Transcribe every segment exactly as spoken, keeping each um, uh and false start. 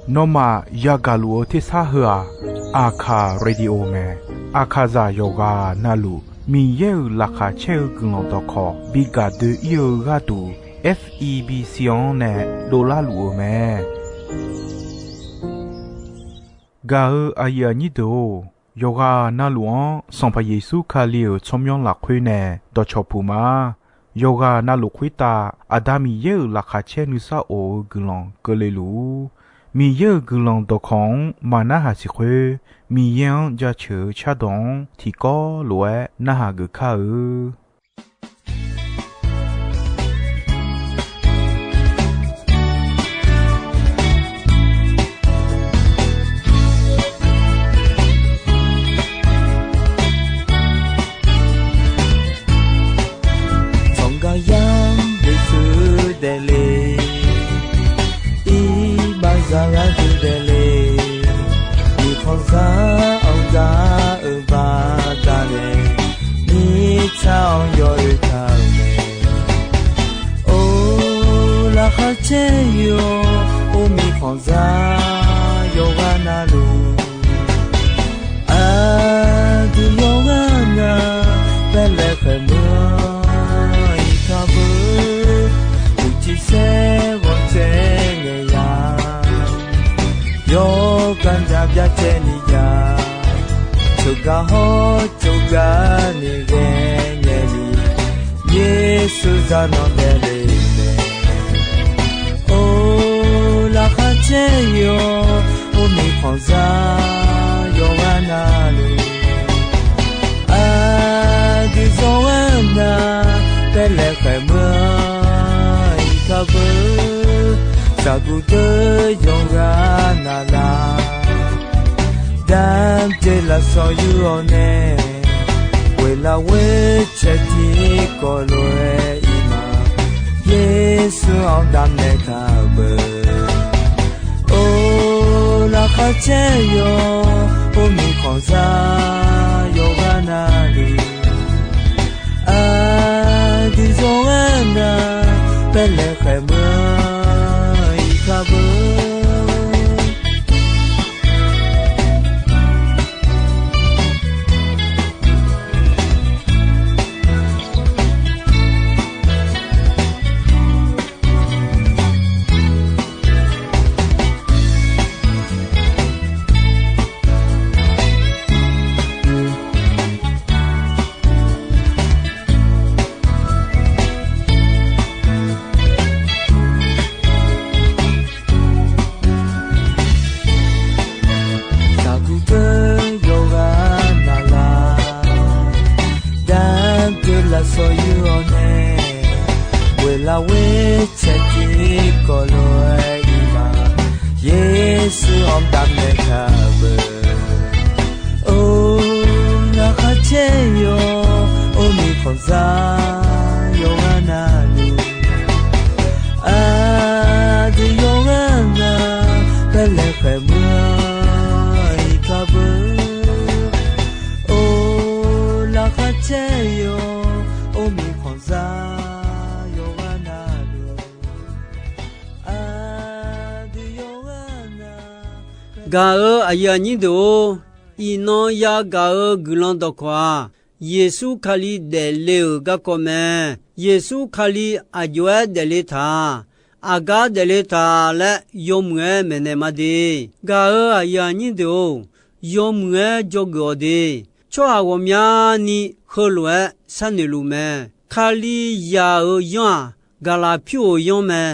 Nawmaf yagaq luf-eu tersar heu-aq, Aqkaq Radio mae. Aqkaqzaq yawqghaq navluf Miqyaer-euq laqkhaq caer-eu guiqlanq dawqkawq bi gaq doe-ir-eu gharduq, F E B C-anr nae dovlar luf-eu mae. Gaq-eu aqyuif aqnyir deuq-or, yawqghaq navluf-anr Sanqpaq Yeqsur Kali-euq tsawrmyanr lafkhoer nae dawqcawq puq ma. Yawqghaq navluf khoertav Aqda Miqyaer-euq laqkhaq caer nuisar of-eu guiqlanq keuvle luf-ur. Miqyaer-euq guiqlanq dawqkawq-anr maqnarhaq siq khoer, Miqyaer-anr jaceuq-eu cardawq-anr tiqkawv lof-aer narhaq geuf kar-eu. Tsawrganr yar deuq shuif daefle, iqbax zaqlanr deuq daefle, mirkhanqzaq-anr gar-eu baqdanae, mirtsaq-anr yawoe taq-euq mae. Or, laqkhaq caer-awr, or mirkhanqzaq yawqghaq navluf, aqdui yawqghaq nar, Baeqlaeqhaeq meuq-anr iqkar beu, uqcif saer ghawqtsaev ngaeq ya, yawkhav jaq byacaevni ya, tsawrgaq hawr tsawrgaq ni ghae ngaeqni, Yeqsur zaqnanq daefle mae. Or, laqkhaq caer-awr, or mirkhanqzaq yawqghaq navluf, aqdui yawqghaq nar, Baeqlaeqhaeq meuq-anr iqkar beu, zaqguq deuq yawqghaq navluf, damdzeq lafsawq yur-awr nae, ghoeqlaf ghoer caev tiqkawv lof-aer iqma, Yeqsur-anr damnaeq taq-eu beu. Or, laqkhaq caer-awr, or mirkhanqzaq yawqghaq navluf, aqdui yawqghaq nar, Baeqlaeqhaeq meuq-anr iqkar beu. Zaqguq deuq yawqghaq navluf, damdzeq lafsawq yur-awr nae, ghoeqlaf ghoer caev tiqkawv lof-aer iqma, Yeqsur-anr damnaeq taq-eu beu. Or, laqkhaq caer-awr, or mirkhanqzaq yawqghaq navluf, aqdui yawqghaq nar, Baeqlaeqhaeq meuq-anr iqkar beu. Or, laqkhaq caer-awr, or mirkhanqzaq yawqghaq navluf, aqdui yawqghaq nar, Gaq-eu aqyuif aqnyir deuq-or, iqnan yagaq-eu guiqlanq dawqkawq-aq, Yeqsur Kali daefle-euq garkawv mae. Yeqsur Kali aqjox-aer daefle taq-a? Aqgar daefle taq laer yawmuiq-aer maeqnaeq ma de. Gaq-eu aqyuif aqnyir deuq-or, yawmuiq-aer dzawgeuf-awq de. Tsawrhaq ghawqmyani heulof-aer sharnoeq luf mae. Kalizaq-euq yanr-aq, gaqlaq pyur-euq yanr mae.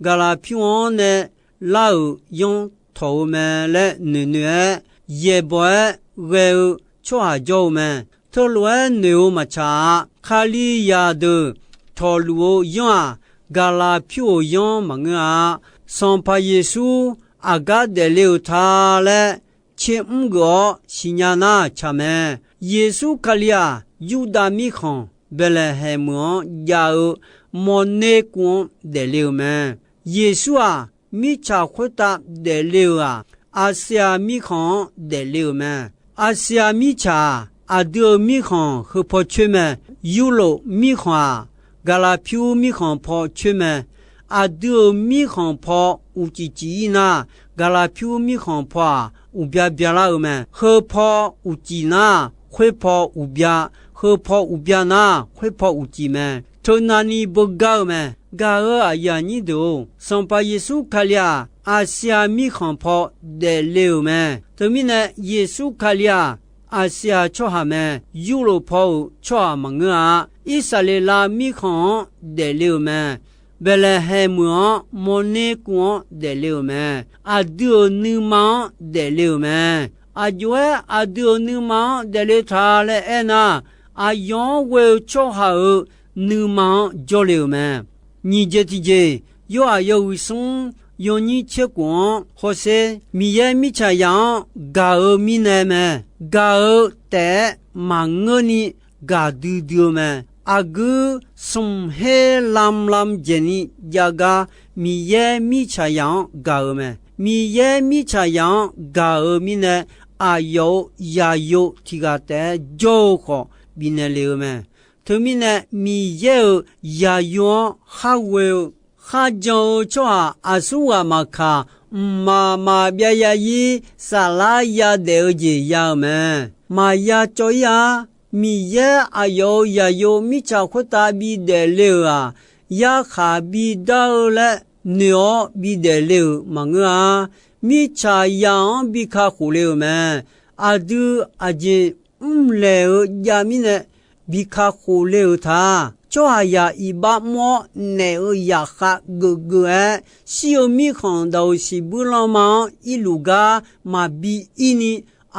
Gaqlaq pyur-anr nae lar-euq yanr tawq-eu mae laer noeqnoeq-aer, yaeqbawq-aer ghae-eu tsawrhaq jawr-eu mae. Teulof-aer noeq-eu maqtsaq-a. Kalizaq deuq tawqluf-eu yanr-aq, gaqlaq pyur-euq yanr maqngeur-a. Sanqpaq Yeqsur aqgar daefle-euq ta laer tsermr geuf-awr siqnya nar tsaq mae. Yeqsur Kali-aq, Yurdav mirkhanq Baeqlaeqhaeq meuq-anr jav-eu mawrner kuv-anr daefle-euq mae. Yeqsur-aq, mirtsaq khoertav daefle-euq-aq, Aqsiaq mirkhanq-anr daefle-euq mae. Aqsiaq mirtsaq-aq, aqdui-euq mirkhanq heu paw coer mae. Yurlof mirkhanq-aq, gaqlaq pyur mirkhanq paw coer mae. Aqdui-euq mirkhanq paw uqcif cif-ir nar, gaqlaq pyur mirkhanq paw-aq, uqbya byalar-eu mae. Heu paw uqcif nar, khoer paw uqbya, heu paw uqbya nar, khoer paw uqcif mae. Teunavni beugar-eu mae. Gaq-euq aqyuif aqnyir deuq-or, Sanqpaq Yeqsur Kali-aq, Aqsiaq mirkhanq paw daefle-euq mae. Teumirnae, Yeqsur Kali-aq, Aqsiaq tsawrhaq mae. Yurlof paw-euq tsawrhaq maqngeur-a. Irsaqleqlav mirkhanq-anr daefle-euq mae. Baeqlaeqhaeq meuq-anr mawrner kuv-anr daefle-euq mae. Aqdui-euq nuima-anr daefle-euq mae. Aqjox-aer aqdui-euq nuima-anr daefle ta laer aernar, aqyawf-anr ghoe-eu tsawrhaq-euq nuima-anr jawrle-euq mae. Nyiq jeq tiqjeq, yawhaq yawhuiq smr yawnyir tser khof-anr hawsher, Miqyaer mirtsaqzaq-anr gaq-eu mirnae mae. Gaq-eu taef-aer maqngeurni gaqdui dui-eu mae. Aqguir smq her lamlam dzaeqni jav gar Miqyaer mirtsaqzaq-anr gaq-eu mae. Miqyaer mirtsaqzaq-anr gaq-eu mirnae, aqyawf-euq zaqyo tiq ghaq taef-aer jawr-eu khawf bifnaeq lef-eu mae. Teumirnae, Miqyaer-euq zaqyo-anr khar ghoe-eu, kharjan-eu tsawrhaq aqsurghaq maqkaq, mqmaq maqbyav yarzir saflar yadaef-eu jeq ya-eu mae. Maqya cawv-ir-ar. Miqyaer aqyawf-euq zaqyo mirtsaq khoertav bidaef le-euq-aq, yarkhaq bidar-eu laer noeq-awr bidaef le-euq maqngeur-a. Mirtsaqzaq-anr bi kakhof le-euq mae. Aqdui aqjeq mrlaeq-eu jav mirnae bi kakhof le-euq ta. Tsawrhaqzaq iqbax mr-awr naef-eu zaqkhav geufgeuf-aer, shir-eu mirkhanq daq-euq siqbuir lanma-anr irluf gar maqbi ir ni,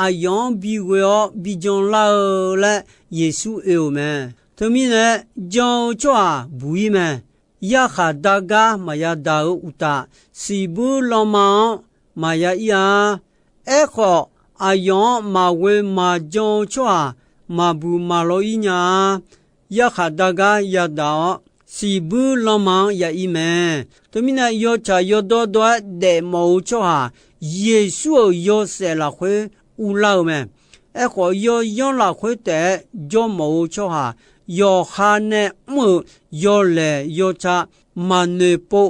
aqyawf-anr bighoe-awr bijan lar-eu laer Yeqsur oe-euq mae. Teumirnae, jan-eu tsawrhaq buq-ir mae. Yarkhaq dar gar maqya daq-eu uqtaf, siqbuir lanma-anr maqya ir-a. Aerkhawf, aqyawf-anr maqghoe maqjan-eu tsawrhaq maqbuq maqlaw-ir nya-a. Yarkhaq dar gar yadaq-awr, siqbuir lanma-anr ya ir mae. Teumirnae, yawtsaq yawdawr dawr-aer daefmawf-eu tsawrhaq, Yeqsur-euq yawshaef lafkhoer urlar-eu mae. Aerkhawf, yawyanr lafkhoer taef-aer jawrmawf-eu tsawrhaq, yawqha nae mr-euq yawlaeq yawtsaq maqnoeq pov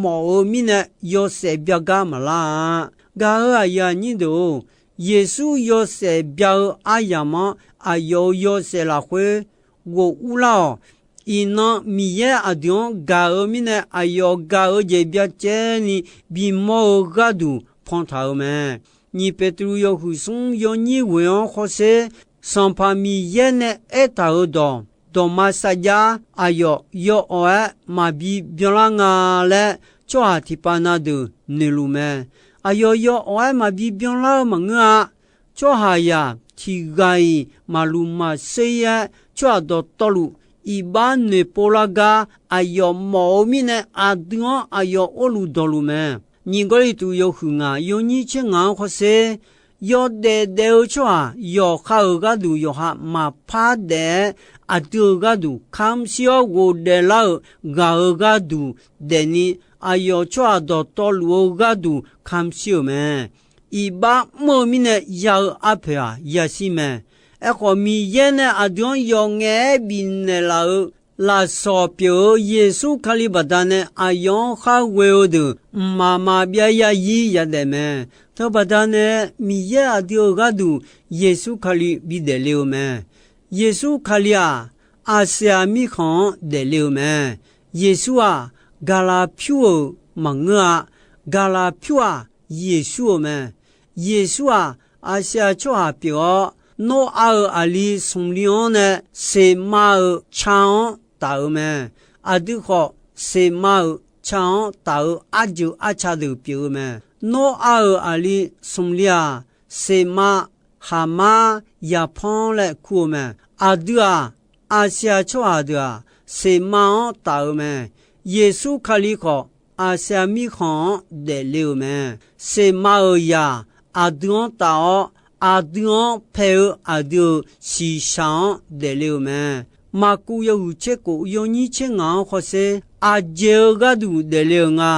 mawf-eu mirnae, yawshaef byagar maqlar-a. Gaq-euq aqyuif aqnyir deuq-or, Yeqsur yawshaef bya-eu aryamq-anr aqyawf-euq yawshaef lafkhoer ghof urlar-awq. Iqnan Miqyaer aqdui-anr gaq-eu mirnae, aqyawf gaq-eu jeq byacaevni bimawr-eu gharduq pantaq-euq mae. Nyiq Beqtuvluv yawhuiq smr yawnyir ghoeq-anr hawsher, Sanqpaq Miqyaer nae aertaq-euq dawq dawqma sarjax aqyawf yawawq-aer maqbi byanlar nga laer, tsawrhaq tiqpav na deuq noeqluf mae. Aqyawf yawawq-aer maqbi byanlar-eu maqngeur-a. Tsawrhaqzaq tiq ghaq-iq maqluq maqsher-ir-aer, tsawrhaq dawqtawvluf iqbax noeqpov lar gar aqyawf mawf-eu mirnae, aqdui-anr aqyawf orluf dawqluf mae. Nyiq Gawrliqtu yawhuiq ngaq yawnyir tser ngaq-anr hawsher, yawdaef daef-eu tsawrhaq yawqha-euq gharduq yawqha maqpar daef-aer, aqdui-euq gharduq kamq shir-awr ghofdaef lar-euq ghaq-euq gharduq daefni, aqyawf tsawrhaq dawqtawvluf-eu gharduq kamq shir-euq mae. Iqbax mr-eu mirnae ya-eu arpoeq-aq yashir mae. Aerkhawf, Miqyaer nae aqdui-anr yawf ngaef-aer bifnaeq laf-eu lafsawq pyeuf-eu Yeqsur Kali baqdanae aqyawf-anr khar ghoe-eu deuq mqmaq maqbyav yarzir yadaef mae. Teubaqda nae Miqyaer aqdui-euq gharduq Yeqsur Kali bidaef le-eu mae. Yeqsur Kali-aq, Aqsiaq mirkhanq-anr daefle-eu mae. Yeqsur-aq, gaqlaq pyur-euq maqngeur-a. Gaqlaq pyur-aq, Yeqsur-euq mae. Yeqsur-aq, Aqsiaq tsawrhaq pyeuf-awr, Noraq-euq aqli smqli-anr nae Seqmav-euq ca-anr taf-eu mae. Aqdui khawf, Seqmav-euq ca-anr taf-eu arjeuq arca deuq pyeuf-eu mae. Noraq-euq aqli smqli-aq, Seqmav, Haqmar, Yaqpanr laer kur-eu mae. Aqdui-aq, Aqsiaq tsawrhaq deuq-aq, Seqmav-anr taf-eu mae. Yeqsur Kali khawf, Aqsiaq mirkhanq-anr daefle-euq mae. Seqmav-euq zaq aqdui-anr taf-awr, aqdui-anr pae-eu aqdui-euq shiqshaq-anr daefle-euq mae. Maqkuv yawhuiq tser kof yawnyir tser ngaq-anr hawsher, aqjeq-eu gharduq daefle-euq nga.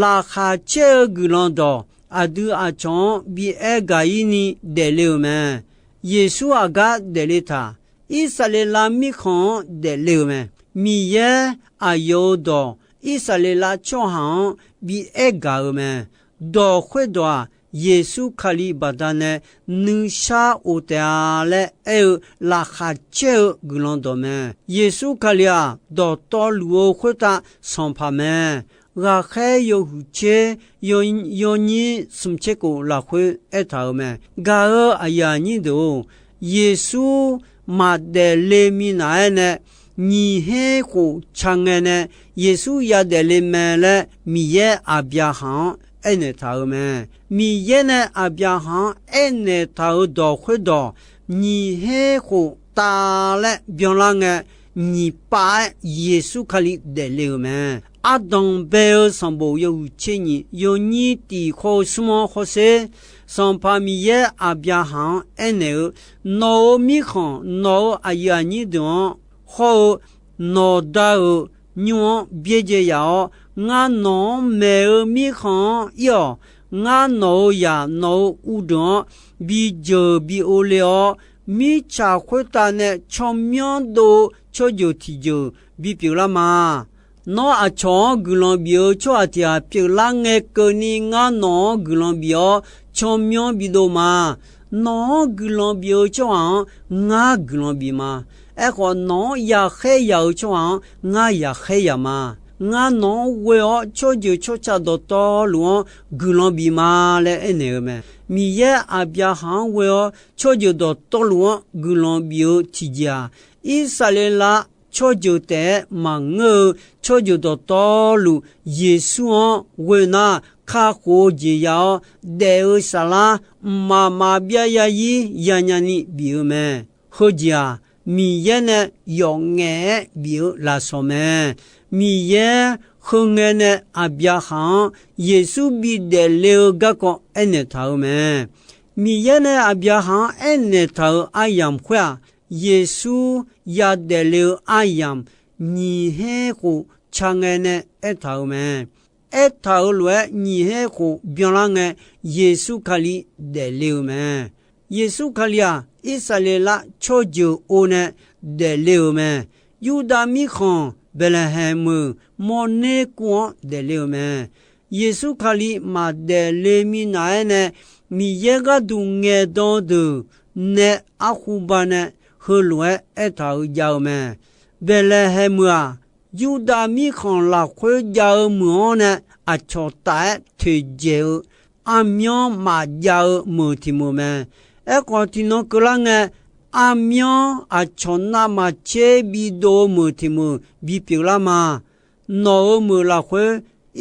Laqkhaq caer-eu guiqlanq dawq aqdui aqcawq-anr bi aer gaq-ir ni daefle-euq mae. Yeqsur aqgar daefle taq, Irsaqleqlav mirkhanq-anr daefle-euq mae. Miqyaer aqyawf-euq dawq Irsaqleqlav tsawrhaq-anr bi aer gaq-euq mae. Dawq khoerdawq-aq, Yeqsur Kali baqdanae nuishar of taef-a laer aer-eu laqkhaq caer-eu guiqlanq dawq mae. Yeqsur Kali-aq, dawqtawvluf-eu khoertav sanqpaq mae. Ghaqkhaer yawhuiq tser, yawnyir smq tser kof lafkhoer aertaq-euq mae. Gaq-eu aqyuif aqnyir deuq-or, Yeqsur maqdaef le minav-aer nae, nyiq her khof ca ngae nae Yeqsur yadaef le mae laer Miqyaer Aqbyaqhaq-anr aernaeq taq-euq mae. Miqyaer nae Aqbyaqhaq-anr aernaeq taq-euq dawq khoerdawq, nyiq her khof tav laer byanlar ngae, nyiq pav-aer Yeqsur Kali daefle-euq mae. Ardanq bae-eu sanqbof yawhuiq tser nyiq yawnyir tiq khawr-eu smr-anr hawsher, Sanqpaq Miqyaer Aqbyaqhaq-anr aernaeq-eu, nawq-euq mirkhanq, nawq-euq aqyuif aqnyir deuq-anr hawr-eu nawqda-euq nymr-anr byaerdzae yaf-awr, ngar nawq-anr maeq-eu mirkhanq-anr ir-awq. Ngar nawq-euq zaq nawq-euq uvdeuq-anr bi jeuq bi ov le-awr, mirtsaq khoertav nae tsawrmyanr dov-eu tsawrjeuq tiqjeuq bipyeuf lar ma. Nawr aqcawq-anr guiqlanq bif-eu tsawrhaq tiq ghaq pyeuflar ngae keuvni, ngar nawq-anr guiqlanq bif-awr tsawrmyanr bidov ma. Nawq-anr guiqlanq bif-eu tsawrhaq-anr ngar guiqlanq bif ma. Aerkhawf, nawq-anr yaqkhaer yaq-eu tsawrhaq-anr ngar yaqkhaer yaq ma. Ngar nawq-anr ghoe-awr tsawrjeuq tsawrca dawqtawvluf-anr guiqlanq bif ma laer aernaeq-eu mae. Miqyaer Aqbyaqhaq-anr ghoe-awr tsawrjeuq dawqtawvluf-anr guiqlanq bif-eu tiqjeq-aq, Irsaqleqlav tsawrjeuq taef-aer maqngeur-eu tsawrjeuq dawqtawvluf Yeqsur-anr ghoe nar, kakhof-eu jeq ya-awr, daef-eu saflar mqmaq maqbyav yazir yanya ni bif-eu mae. Heujeq-aq, Miqyaer nae yawf ngaef-aer bif-eu lafsawq mae. Miqyaer heu ngae nae Aqbyaqhaq-anr Yeqsur bidaef le-eu garkawv aernaeq taq-eu mae. Miqyaer nae Aqbyaqhaq-anr aernaeq taq-euq aryamq khoer-aq, Yeqsur yadaef le-eu aryamq nyiq her khof ca ngae nae aertaq-euq mae. Aertaq-euq lof-aer nyiq her khof byanlar ngae, Yeqsur Kali daefle-euq mae. Yeqsur Kali-aq, Irsaqleqlav tsawrjeuq o nae daefle-euq mae. Yurdav mirkhanq Baeqlaeqhaeq meuq mawrner kuv-anr daefle-euq mae. Yeqsur Kali maqdaef le minav-aer nae, Miqyaer gharduq ngaeqdan-eu deuq nae arhuba nae heulof-aer aertaq-euq jav-eu mae. Baeqlaeqhaeq meuq-aq, Yurdav mirkhanq lafkhoer jav-eu meuq-anr nae aqcawq taf-aer toeqdzaeq-eu armyanr maqjav-eu meuq tiq meuq mae. Aerkhawf, tiqnan keuvlar ngae, armyanr aqcawq navmaqtser bidov-eu meuq tiq meuq bipyeuf lar ma. Nawq-euq meuq lafkhoer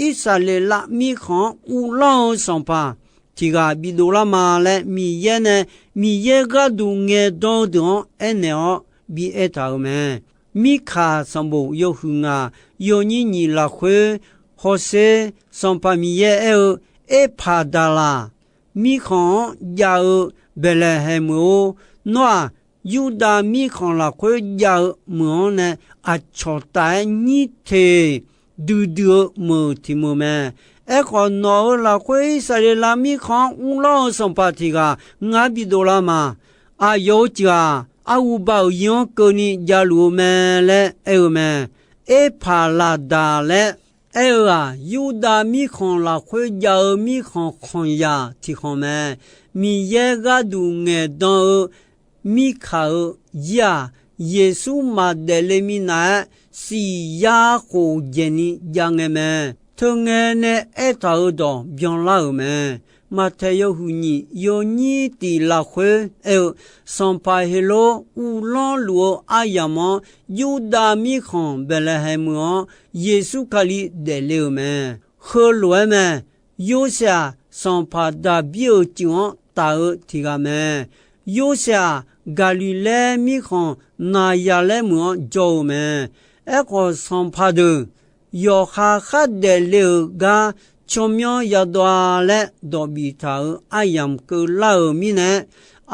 Irsaqleqlav mirkhanq-anr uvlanr-eu sanqpaq tiq ghaq bidov lar ma laer Miqyaer nae Miqyaer gharduq ngaeqdan-eu deuq-anr aernaeq-awr bi aertaq-euq mae. Mirkaq sanqbof yawhuiq ngaq yawnyir nyiq lafkhoer hawsher, Sanqpaq Miqyaer aer-eu, Erpaqdaqlaq mirkhanq-anr jav-eu Baeqlaeqhaeq meuq-or, nawr-aq, Yurdav mirkhanq lafkhoer jav-eu meuq-anr nae aqcawq taf-aer nyir teq duidui-eu meuq tiq meuq mae. Aerkhawf, nawq-euq lafkhoer Irsaqleqlav mirkhanq-anr uvlanr-eu sanqpaq tiq ghaq ngar bidov lar ma. Aqyawf-euq ceuq-aq, arhuba-euq yir-anr keuvni javluf-eu mae laer aer-eu mae. Erpaqlaqdaq laer aer-eu-aq, Yurdav mirkhanq lafkhoer jav-eu mirkhanq khanqzaq tiq khanq mae. Miqyaer gharduq ngaeqdan-eu Mirkaq-euq yir-aq, Yeqsur maqdaef le minav-aer siq yar khof dzaeqni jav ngae mae. Teungae nae aertaq-euq dawq byanlar-euq mae. Maqtaeq yawhuiq nyiq yawnyir tiq lafkhoer aer-eu, Sanqpaq Heqlor uvlanr luf-eu aryamq-anr, Yurdav mirkhanq Baeqlaeqhaeq meuq-anr Yeqsur Kali daefle-euq mae. Heulof-aer mae. Yorsaev-aq, sanqpaq Daqbir-euq tsuif-anr taf-eu tiq ghaq mae. Yorsaev-aq, Gaqliqlaer mirkhanq Naqzaqlaer meuq-anr jawr-eu mae. Aerkhawf, sanqpaq deuq yawqha khardaef le-euq gar tsawrmyanr yadawv-a laer dawq biftaq-euq aryamq keuvlar-euq mirnae,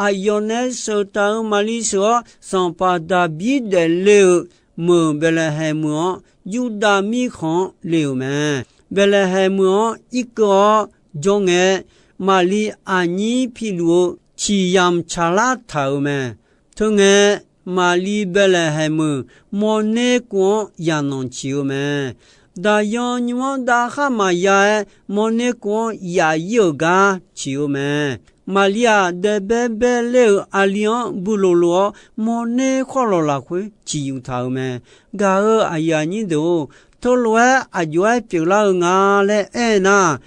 aqyawf nae sheuq taq-euq Maqli sheuq-awr, sanqpaq Daqbir daefle-euq meuq Baeqlaeqhaeq meuq-anr Yurdav mirkhanq-anr le-euq mae. Baeqlaeqhaeq meuq-anr irkeuv-awr jawr ngae, Maqli aqnyir piluf-eu ciqyamq tsaqlar taq-euq mae. Teungae, Maqli Baeqlaeqhaeq meuq mawrner kuv-anr yaqnanq ciq-eu mae. Daqyan nymr-anr dav khar maqya-aer, mawrner kuv-anr yaf ir-euq gar ciq-eu mae. Maqli-aq, daebae bae ler-euq aqli-anr bulof lof-awr, mawrner khawrlawq lafkhoer ciq yuf taq-euq mae. Gaq-euq aqyuif aqnyir deuq-or, teulof-aer aqjox-aer pyeuflar-eu nga laer aernar,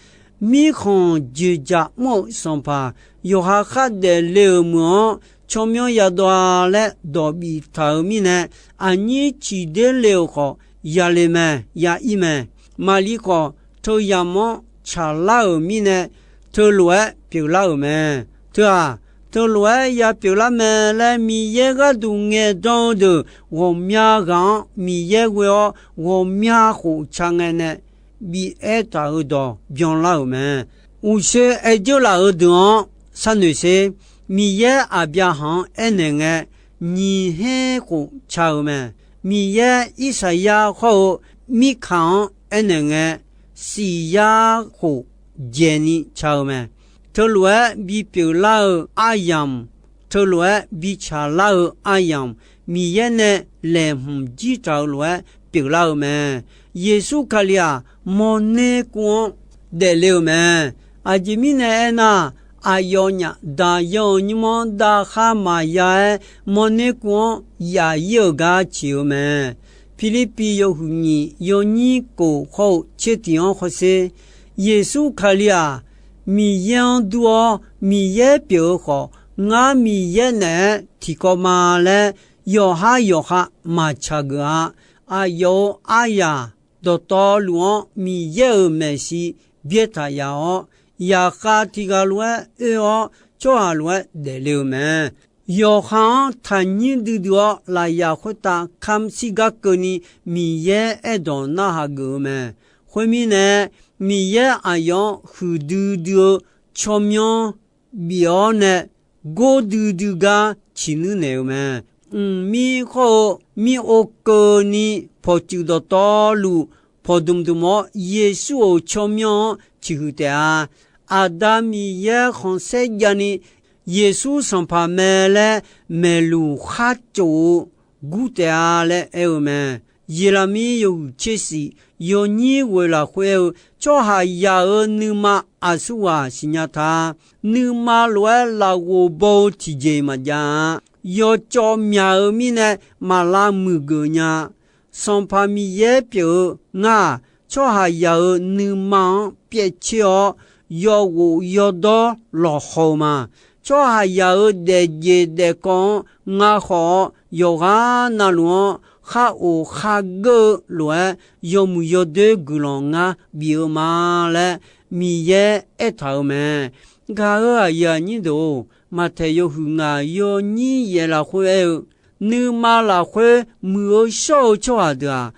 mirkhanq dzoeqdzaq mr-eu sanqpaq, yawqha khardaef le-euq meuq-anr tsawrmyanr yadawv-a laer dawq biftaq-euq mirnae, aqnyir ciqder le-euq khawf, yale mae, ya ir mae. Maqli khawf, teu yamq-anr tsaqlar-euq mirnae, teulof-aer pyeuflar-euq mae. Teu-aq, teulof-aer ya pyeuflar mae laer Miqyaer gharduq ngaeqdan-eu deuq ghawqmya ghaq-anr Miqyaer ghoe-awr, ghawqmya khof ca ngae nae bi aertaq-euq dawq byanlar-euq mae. Uqshoe aer dzeur laf-euq deuq-anr sharnoeq sher. Miqyaer Aqbyaqhaq-anr aernaeq ngae, nyiq her khof ca-eu mae. Miqyaer Irsaqyar hawr-eu Mirkaq-anr aernaeq ngae, siq yar khof dzaeqni ca-eu mae. Teulof-aer bipyeuf lar-eu aryamq, teulof-aer bitsaq lar-eu aryamq, Miqyaer nae laeqhmq jir taq-eu lof-aer pyeuflar-eu mae. Yeqsur Kali-aq, mawrner kuv-anr daefle-euq mae. Aqjeq mirnae aernar, aqyawfnyaf daqyan-euq nymr-anr dav khar maqya-aer, mawrner kuv-anr yaf ir-euq gar ciq-eu mae. Pirlirpiv yawhuiq nyiq yawnyir kof hawr-eu tser tiq-anr hawsher. Yeqsur Kali-aq, Miqyaer-anr dur-awr Miqyaer pyeuf-eu khawf, ngar Miqyaer naeq-aer tiqkawv ma laer, yawqhar yawqha maqtsaq geuf-a. Aqyawf-euq aryaq dawqtawvluf-anr Miqyaer-euq maeqshi byaertaq yaf-awr, yaqkhav tiq ghaq lof-aer oe-awr, tsawrhaq lof-aer daefle-eu mae. Yawqha-anr taqnyir duidui-awr, lafyaq khoertav kamq shirgar keuvni Miqyaer aerdawq narhaq geuf-eu mae. Khoermirnae, Miqyaer aqyawf-anr huiqdui dui-eu tsawrmyanr bif-awr nae gordui dui gar ciqnuir naeq-eu mae. Mqmir hawr-eu mir ov keuvni pawqtsuif dawqtawvluf pawqdmq dmq-awr, Yeqsur-euq tsawrmyanr-anr ciqhuiq taef-a. Aqda Miqyaer khanqsaer javni Yeqsur Sanqpaq mae laer maeqluq khar tsof-eu gur taef-a laer aer-eu mae. Yeqlaqmir yawhuiq tser shif yawnyir ghoeq lafkhoer aer-eu, tsawrhaqzaq-euq nuima aqsurghaq siqnya ta. Nuima lof-aer lafghof baw-eu tiqjeq maqjav-a. Yawcawv myaq-eu mirnae maq lavmuiq geuf nya. Sanqpaq Miqyaer pyeuf-eu ngar-aq, tsawrhaqzaq-euq nuima-anr pyaev tser-awr, yawghof yawdawr lawqhaw-eu ma. Tsawrhaqzaq-euq daefjeq daefkawv-anr ngar khawf-awr, yawqghaq navluf-anr khar of khar geur-eu lof-aer, yawmuiq yawdoer guiqlanq ngar bif-eu ma laer Miqyaer aertaq-euq mae. Gaq-euq aqyuif aqnyir deuq-or, Maqtaeq yawhuiq ngaq yawnyir yaef lafkhoer aer-eu, nuima lafkhoer muiq-eu shawr-eu tsawrhaq deuq-aq,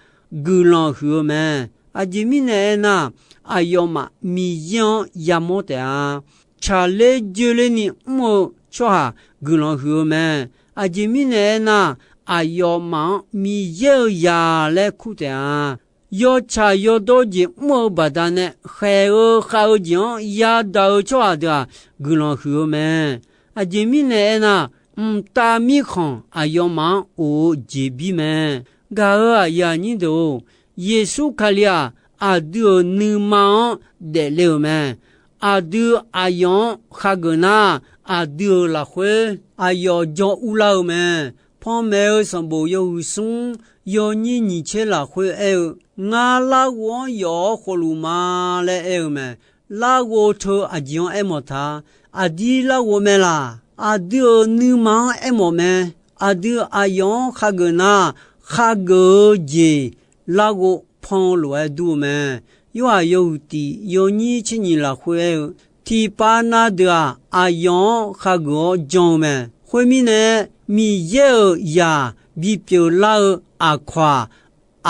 guiqlanq huiq-eu mae. Aqjeq mirnae aernar, aqyawfmaf Miqyaer-anr yamawr taef-a. Tsaqler joerlerni mr-eu tsawrhaq guiqlanq huiq-eu mae. Aqjeq mirnae aernar, aqyawfmaf-anr Miqyaer-euq zaq laer kur taef-a. Yawtsaq yawdawr jeq mr-eu baqdanae, khaeq-eu khav-eu jeq-anr yadaq-eu tsawrhaq deuq-aq, guiqlanq huiq-eu mae. Aqjeq mirnae aernar, mqtav mirkhanq aqyawfmaf-anr of-eu jeqbir mae. Gaq-euq aqyuif aqnyir deuq-or, Yeqsur Kali-aq, aqdui-euq nuima-anr daefle-euq mae. Aqdui aqyawf-anr khageuf nar, aqdui-euq lafkhoer aqyawf jawr urlar-eu mae. Panmaeq-eu sanqbof yawhuiq smr yawnyir nyiq tser lafkhoer aer-eu, ngar larghov-anr yawf-awr khofluf ma laer aer-eu mae. Larghov teu aqjeq-anr aermawf ta. Aqdir larghov mae laq? Aqdui-euq nuima-anr aermawf mae. Aqdui aqyawf-anr khageuf nar, khageuf-eu jeq larghov pan-eu lof-aer dur-eu mae. Yorhaq yawhuiq tiq yawnyir tser nyiq lafkhoer aer-eu, tiqpav na deuq-aq, aqyawf-anr khageuf-awr jan-eu mae. Khoermirnae, Miqyaer-euq zaq bipyeuf lar-eu aqkawq-aq,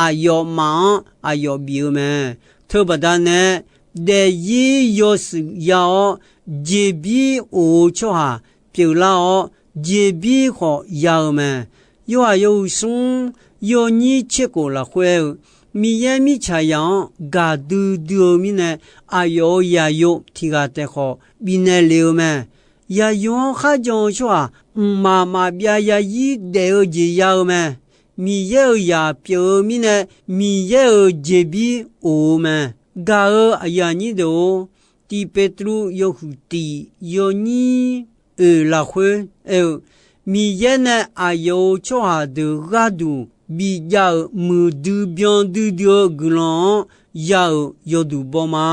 aqyawfmaf-anr aqyawf bif-eu mae. Teubaqda nae, daefzir yawshuif ya-awr, jeqbir of-eu tsawrhaq pyeuflar-awr, jeqbir khawf ya-eu mae. Yorhaq yawhuiq smr yawnyir tser khof lafkhoer aer-eu, Miqyaer mirtsaqzaq-anr gaqdui dui-eu mirnae, aqyawf-euq zaqyo tiq ghaq taef khawf bifnaeq lef-eu mae. Zaqyo-anr kharjan-eu tsawrhaq mqmaq maqbyav yazir daef-eu jeq ya-eu mae. Miqyaer-euq zaq pyeuf-eu mirnae, Miqyaer-euq jeqbir of-eu mae. Gaq-eu aqyuif aqnyir deuq-or, Tiq Peqtruv yawhuiq tiq yawnyir oeq lafkhoer aer-eu, Miqyaer nae aqyawf-euq tsawrhaq deuq gharduq bijav-euq muiqdui byan duidui-eu guiqlanq-anr ya-euq yawduq baw ma.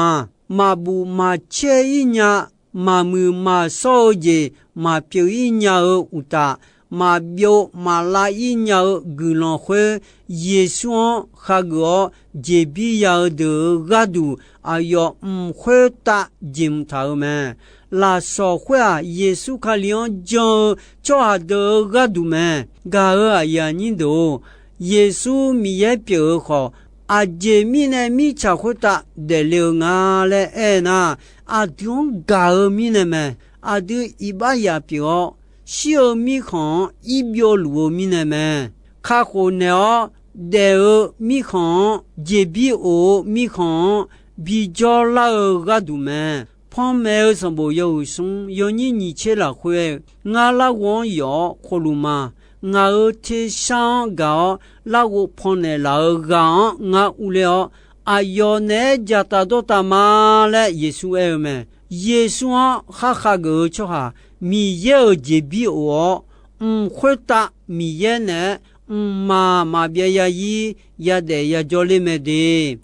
Maqbuf maqcaer-ir nya, maqmuiq maqshawr-eu jeq maqpyeuf-ir nya-eu uqtaf, maqbyov maqlav-ir nya-eu guiqlanq khoer, Yeqsur-anr khageuf-awr jeqbir ya-eu deuq-euq gharduq, aqyawf mq khoertav jeqhmq taq-euq mae. Lafsawq khoer-aq, Yeqsur Kali-anr jan-eu tsawrhaq deuq-euq gharduq mae. Gaq-eu aqyuif aqnyir deuq-or, Yeqsur Miqyaer pyeuf-eu khawf, aqjeq mirnae mirtsaq khoertav daefle-eu nga laer aer nar, aqdui-anr gaq-eu mirnae mae. Aqdui iqbax yaf pyeuf-awr, shir-eu mirkhanq-anr ir byovluf-eu mirnae mae. Kakhof naeq-awr daef-eu mirkhanq-anr, jeqbir of-eu mirkhanq-anr bijawr lar-eu gharduq mae. Panmaeq-eu sanqbof yawhuiq smr yawnyir nyiq tser lafkhoer-eu, Ngar larghov-anr yawf-awr khofluf ma. Ngaq-euq tersar-anr gaq-awr larghov pannaeq laf-eu ghaq-anr ngar urler-awr, aqyawf naeq-aer dzaqtaf dawrtaf ma laer Yeqsur aer-eu mae. Yeqsur-anr khar khageuf-eu tsawrhaq, Miqyaer-euq jeqbir of-awr, mq khoertav Miqyaer naeq-aer mqmaq maqbyav yazir yadaef yajawr ler mae de.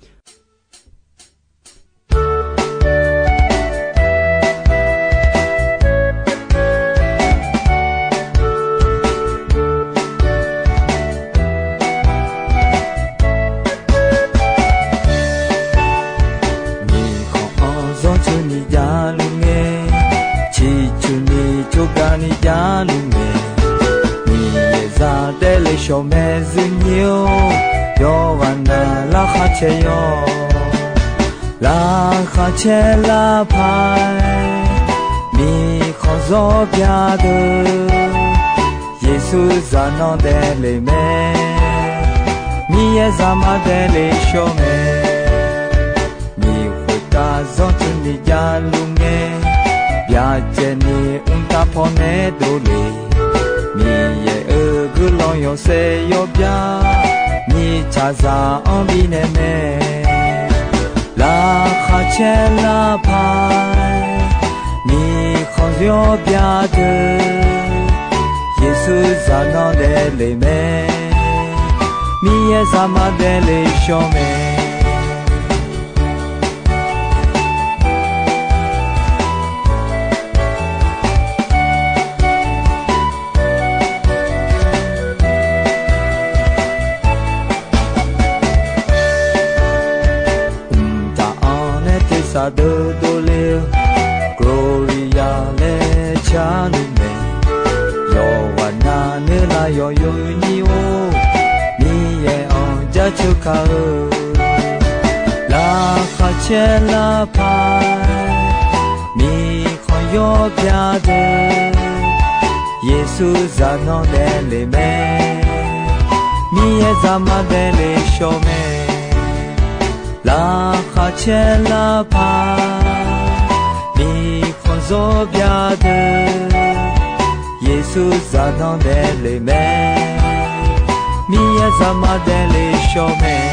Nyiq khanq-anr zanrcuf ni javluf ngae, ciqcuf ni tsovgaq ni javluf mae. Miqyaer zaq daefle shawq mae zirnyir-or, yawqghaq nav laqkhaq caer yawr. Laqkhaq caer lar paq-aer, miqkhanq zawr byadeuq, Yeqsur zaq nanr daefle mae. Miqyaer zaqmar daefle shawr mae. Nyiq khoertav zanrcuf ni javluf ngae, byacaevni mqtav pawnae dovle. Miqyaer-euq guiqlanq yawshaef yawbya, mirtsaqzaq-anr bifnaeq mae. Laqkhaq caer lar paq-aer, miqkhanq zawr byadeuq, Yeqsur zaq nanr daefle mae. Miqyaer zaqmar daefle shawr mae. Mqtav-anr nae tersaq deuq dovle-eu, Gloria laer carluf mae. Yawqghaq nav nuilar yawqyo nyir-or, Miqyaer-anr jaceuq kaq-eu. Laqkhaq caer lar paq-aer, miqkhanq yawr byadeuq, Yeqsur zaq nanr daefle mae. Miqyaer zaqmar daefle shawr mae. Laqkhaq caer lar paq, miqkhanq zawr byadeuq, Yeqsur zaq nanr daefle mae. Miqyaer zaqmar daefle shawr mae.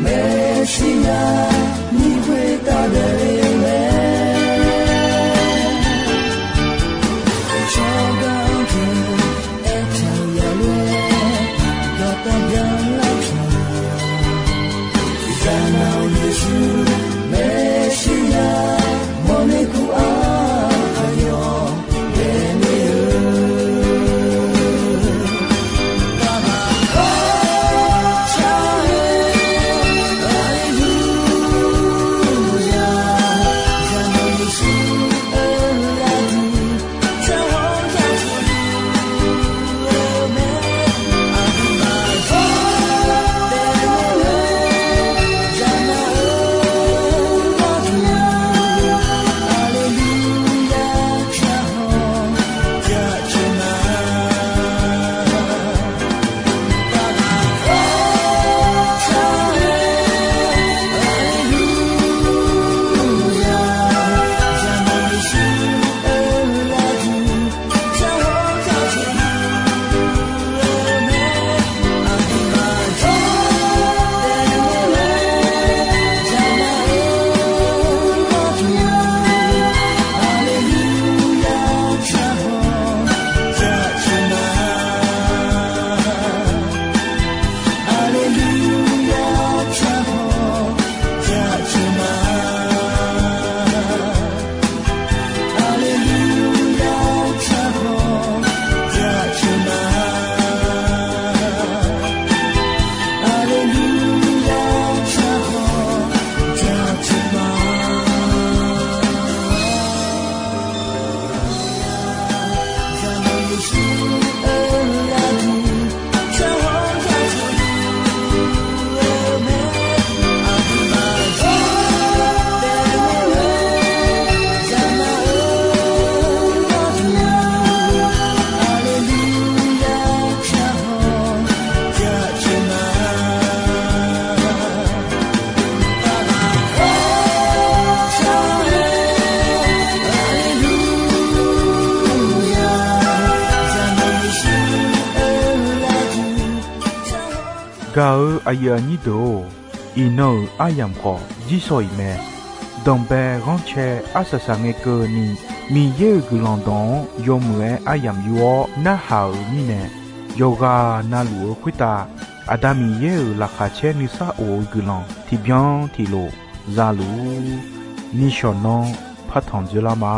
Maeqshi ya ni khoertav daefle mae. Tsawrganr deuq aertaq yalof-aer dawqtawv byanlar pyeuf. Zaqnaq-eu Yeqsur Maeqshi ya mawrner kur-aq, aqyawf daefle-eu Gaq-eu aqyuif aqnyir deuq-or, iqnan-euq aryamq khawf jirshaw-iq mae. Danqbae ghanrcae arsaq saqngae keuvni, Miqyaer-euq guiqlanq dawq-anr yawmuiq-aer aryamq yur-awr narhaq-euq mirnae, yawqghaq navluf-eu khoertav Aqda Miqyaer-euq laqkhaq caer nuisar of-eu guiqlanq tiqbyan tiqlof za luf-ur. Nishawq nanr partanq dzoerlar ma.